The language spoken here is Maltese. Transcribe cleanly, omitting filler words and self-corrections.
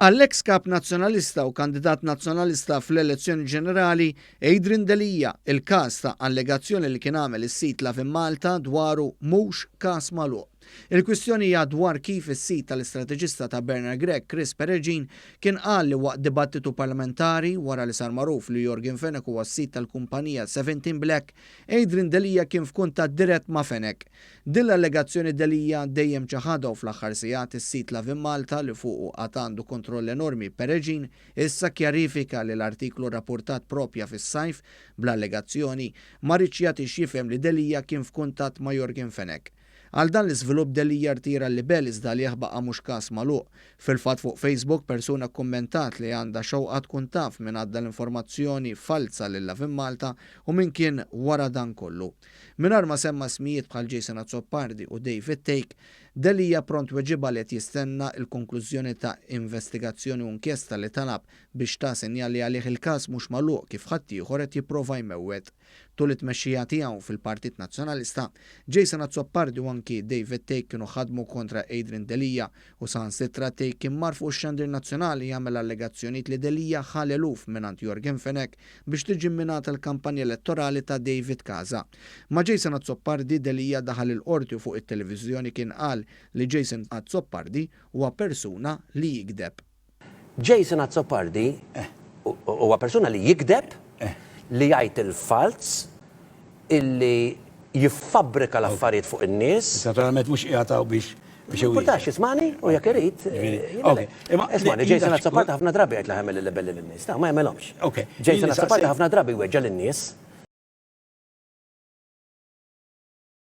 Għall-eks Kap Nazzjonalista u kandidat Nazzjonalista fl-elezzjoni ġenerali, Adrian Delia, il-każ ta' allegazzjoni li kien għamel is-sit Lovin Malta dwaru mhux każ magħluq. Il-kwistjoni hija dwar kif is-sid tal-istrateġista ta' Bernard Grech, Chris Peregin, kien qal li waqt dibattitu parlamentari, wara li sar magħruf li Yorgen Fenech huwa s-sid tal-kumpanija Seventeen Black, Adrian Delia kien f'kuntatt dirett ma' Fenech. Din l-allegazzjoni Delia dejjem ċaħadha u fl-aħħar sigħat is-sit Lovin Malta, li fuqu għad għandu kontroll enormi Peregin, issa kkjarifika li l-artiklu rrappurtat proprja fis-sajf bl-allegazzjoni ma riedx jagħti x'jifhem li Delia kien f'kuntatt ma' Yorgen Fenech. Għal dan l-iżvilupp Delia rtira l-libell iżda għalih baqa' mhux każ magħluq. Fil-fatt fuq Facebook persuna kkummentat li għandha xewqa tkun taf min għadda l-informazzjoni falza lil Lovin Malta u min kien wara dan kollu. Mingħajr ma semma ismijiet bħal Jason Azzopardi u David Thake, Delia pront weġibha li qed jistenna l-konklużjoni ta' investigazzjoni u inkjesta li talab biex ta sinjal li għalih il-każ mhux magħluq kif ħaddieħor qed jipprova jmewwet. Tul it-tmexxija tiegħu fil-Partit Nazzjonalista, Jason Azzopardi u anki David Thake kienu ħadmu kontra Adrian Delia u saħansitra Thake kien mar fuq ix-xandir nazzjonali jagħmel allegazzjonijiet li Delia ħa l-eluf mingħand Yorgen Fenech biex tiġi mminata l-kampanja elettorali ta' David Casa. Ma' Jason Azzopardi, Delia daħal il-Qorti u fuq it-televiżjoni kien qal li Jason Azzopardi huwa persuna li jigdeb. Jason Azzopardi huwa persuna li jigdeb, li jgħid il-falz, illi jiffabbrika l-affarijiet fuq in-nies. Naturalment mhux qiegħed hawn biex biex Importax, ismani, u jekk irid. Ismani, Jason Azzopardi ħafna drabi jgħid li ħa jagħmel il-libelli lin-nies. Ta, ma jagħmelhomx. Jason Azzopardi ħafna drabi jweġġa' lin-nies.